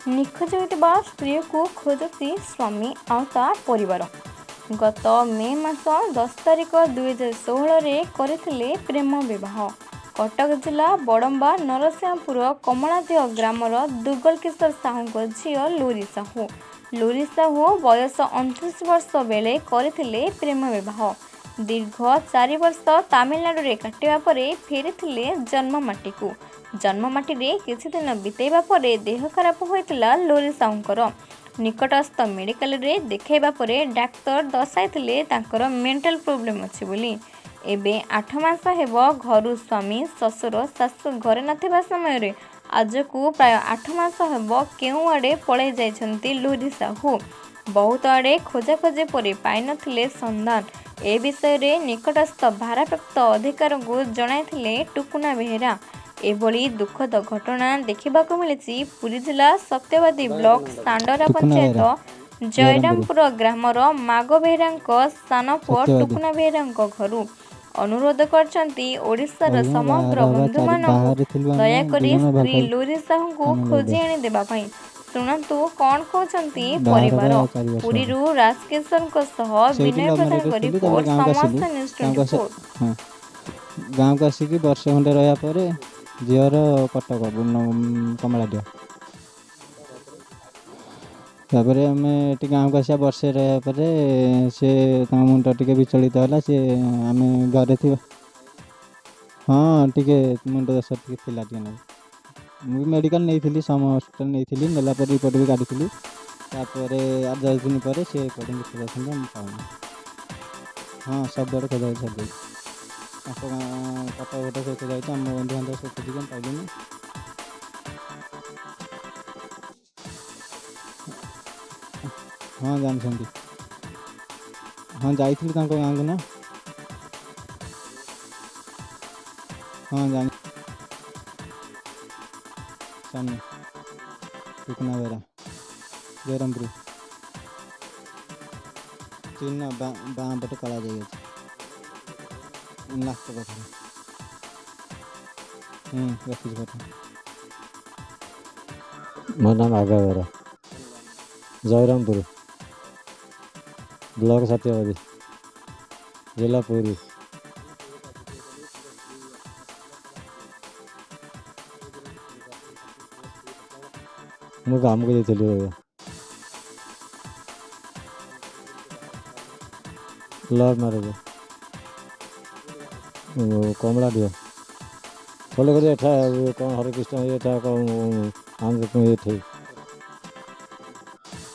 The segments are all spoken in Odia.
ନିଖୋଜ ହୋଇଥିବା ସ୍ତ୍ରୀକୁ ଖୋଜୁଛି ସ୍ୱାମୀ ଆଉ ତା ପରିବାର। ଗତ ମେ ମାସ 10 ତାରିଖ 2016ରେ କରିଥିଲେ ପ୍ରେମ ବିବାହ। କଟକ ଜିଲ୍ଲା ବଡ଼ମ୍ବା ନରସିଂହପୁର କମଳାଦିହ ଗ୍ରାମର ଦୁଗଲ କିଶୋର ସାହୁଙ୍କ ଝିଅ ଲୋରି ସାହୁ। ଲୋରି ସାହୁ ବୟସ 29 ବର୍ଷ ବେଳେ କରିଥିଲେ ପ୍ରେମ ବିବାହ। ଦୀର୍ଘ 4 ବର୍ଷ ତାମିଲନାଡୁରେ କାଟିବା ପରେ ଫେରିଥିଲେ ଜନ୍ମମାଟିକୁ। ଜନ୍ମମାଟିରେ କିଛି ଦିନ ବିତେଇବା ପରେ ଦେହ ଖରାପ ହୋଇଥିଲା ଲୋରି ସାହୁଙ୍କର। ନିକଟସ୍ଥ ମେଡିକାଲରେ ଦେଖାଇବା ପରେ ଡାକ୍ତର ଦର୍ଶାଇଥିଲେ ତାଙ୍କର ମେଣ୍ଟାଲ ପ୍ରୋବ୍ଲେମ୍ ଅଛି ବୋଲି। ଏବେ 8 ମାସ ହେବ ଘରୁ ସ୍ୱାମୀ, ଶ୍ୱଶୁର, ଶାଶୁ ଘରେ ନଥିବା ସମୟରେ ଆଜକୁ ପ୍ରାୟ 8 ମାସ ହେବ କେଉଁଆଡ଼େ ପଳାଇ ଯାଇଛନ୍ତି ଲୋରି ସାହୁ। ବହୁତ ଆଡ଼େ ଖୋଜାଖୋଜି ପରେ ପାଇନଥିଲେ ସନ୍ଧାନ। ଏ ବିଷୟରେ ନିକଟସ୍ଥ ଭାରପ୍ରାପ୍ତ ଅଧିକାରୀଙ୍କୁ ଜଣାଇଥିଲେ ଟୁକୁନା ବେହେରା। ଏଭଳି ଦୁଃଖଦ ଘଟଣା ଦେଖିବାକୁ ମିଳିଛି ପୁରୀ ଜିଲ୍ଲା ସତ୍ୟବାଦୀ ବ୍ଲକ ସାଣ୍ଡରା ଟୁକୁନା ପଞ୍ଚାୟତ ବେହେରା, ଜୟରାମପୁର ଗ୍ରାମର ମାଗ ବେହେରାଙ୍କ ସାନ ପୁଅ ସତ୍ୟବାଦୀ। ଟୁକୁନା ବେହେରାଙ୍କ ଘରୁ। ଅନୁରୋଧ କରିଛନ୍ତି ଓଡ଼ିଶାର ଆଜ୍ଞା, ସମଗ୍ର ବାହାର ହେବା ଚାରି ବନ୍ଧୁମାନଙ୍କୁ ବାହାରେ ଥିଲୁ ଆମେ ଦୟାକରି 2 ଜଣ ଭଲ ସ୍ତ୍ରୀ ପାଇ ଲୋରି ସାହୁଙ୍କୁ ଖୋଜି ତାମିଲନାଡ଼ୁରେ। ଆଣି ଦେବା ପାଇଁ। ଶୁଣନ୍ତୁ କ'ଣ କହୁଛନ୍ତି ବାହାର ପରିବାର। ହେବା 4 ବର୍ଷ ହେଲା। ପୁରୀରୁ ରାଜକିଶୋରଙ୍କ ସହ ସେଇଠି ବିନୟ ଲଭ୍ ମ୍ୟାରେଜ୍ ପ୍ରଧାନଙ୍କ ଥିଲୁ। ତାପରେ ରିପୋର୍ଟ, ଗାଁକୁ ଆସିଲୁ। ସମସ୍ତ ନ୍ୟୁଜ୍ ଗାଁକୁ ଆସି 24। ହଁ, ଗାଁକୁ ଆସିକି ବର୍ଷେ ଖଣ୍ଡେ ରହିବା ପରେ ଝିଅର କଟକ କମଳାଡିହ। ତାପରେ ଆମେ ଏଠି ଗାଁକୁ ଆସିବା ବର୍ଷେ ରହିବା ପରେ ସେ ତାଙ୍କ ମୁଣ୍ଡ ଟିକେ ବିଚଳିତ ହେଲା। ସେ ଆମେ ଘରେ ଥିବା, ହଁ, ଟିକେ ମୁଣ୍ଡ ଦୋଷ ଟିକେ ଥିଲା ଟିକେ ନାକୁ। ମୁଁ ବି ମେଡ଼ିକାଲ ନେଇଥିଲି, ସମ ହସ୍ପିଟାଲ ନେଇଥିଲି। ନେଲା ପରେ ରିପୋର୍ଟ ବି କାଢ଼ିଥିଲି। ତାପରେ 8 10 ଦିନ ପରେ ସେ କୁଆଡ଼େ ନିଖୋଜ ଅଛନ୍ତି, ଆମେ ପାଉନୁ। ହଁ, ସବୁଆଡ଼େ ଖୋଜା ସରିଯାଇଛି। ତାଙ୍କ ଗାଁ କଟକ ଫଟକ ସବୁ ଖୋଜା ହେଇଛି। ଆମ ବନ୍ଧୁବାନ୍ଧବ ସବୁ ଖୋଜିକି ଆମେ ପାଇଲୁନି। ହଁ, ଜାଣିଛନ୍ତି। ହଁ, ଯାଇଥିଲୁ ତାଙ୍କ ଗାଁକୁ ନା। ହଁ, ଜାଣି ସ୍ୱାମୀ ଟୁକୁନା ବେହେରା, ଜୟରାମପୁର। ଚିହ୍ନ ବାଁ ପଟେ କଳା ଯାଇଅଛି ନାକ ପାଖରେ। ରଖିଛି ଫଟୋ। ମୋ ନାମ ଆଗା ବେହେରା, ଜୟରାମପୁର, ବ୍ଲକ ସତ୍ୟବାଦୀ, ଜିଲ୍ଲା ପୁରୀ। ମୁଁ କାମକୁ ଯାଇଥିଲି ଆଜ୍ଞା। Love marriage. କମଳାଡିହ ଫଲୋ କରି ଏଠା କ'ଣ ହରେକୃଷ୍ଣ ଏଠା କ'ଣ ଏଠି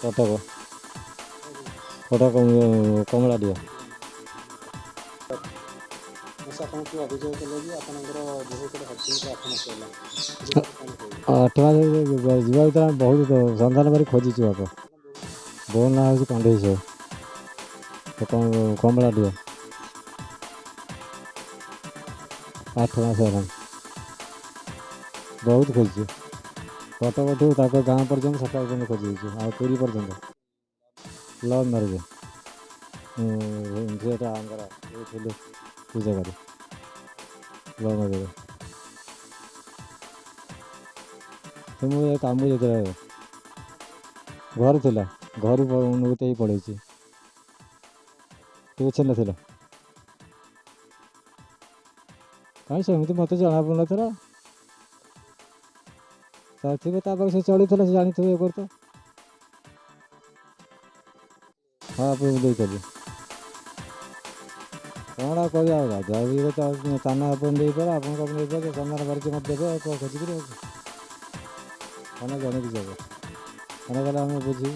କଟକ, କଟକ କମଳାଡିହ। 8 ମାସ ଯିବା ଭିତରେ ଆମେ ବହୁତ ସନ୍ଧାନ କରି ଖୋଜିଛୁ ବାପ। ବୋଉ ନାଁ ହେଉଛି କଣ୍ଢେଇ ସାହୁ, କମଳାଡିହ। 8 ମାସ ହେଲାଣି, ବହୁତ ଖୋଜିଛୁ। କଟକଠୁ ତାଙ୍କ ଗାଁ ପର୍ଯ୍ୟନ୍ତ ସକାଳ ପର୍ଯ୍ୟନ୍ତ ଖୋଜି ହେଇଛୁ, ଆଉ ପୁରୀ ପର୍ଯ୍ୟନ୍ତ। Love marriage. ଝିଅଟା ଆମର ଥିଲୁ ସେ ଜାଗାରେ ଲଭ୍ ମ୍ୟାରେଜ୍। ସେ ମୁଁ ଏ କାମକୁ ଯାଇଥିଲା, ଘରେ ଥିଲା, ଘରୁ ଅନୁଭୂତି ହେଇ ପଳେଇଛି। କିଛି ନଥିଲା କାହିଁ ସେମିତି ମୋତେ ଜଣା ପଡ଼ୁନଥିଲା। ତା ଥିବ, ତା ପାଖରେ ସେ ଚଳିଥିଲା, ସେ ଜାଣିଥିବ ଇଏ କରୁଥିବ। ହଁ, ଆପଣଙ୍କୁ ଦେଇଥିଲି। କ'ଣ ଆଉ କହିବା? ଆଉ ରାଜା ବି ଥାନା ଆପଣ ଦେଇପାରେ, ଆପଣଙ୍କୁ ଆପଣ ଦେଇପାରେ। ସନ୍ଧାନ କରିକି ମୋତେ ଦେବେ ଆଉ କ'ଣ ଖୋଜିକିରି। ଆଉ ଥାନା ଜଣେଇକି যাব, ଥାନା ଗଲେ ଆମେ ବୁଝିବୁ।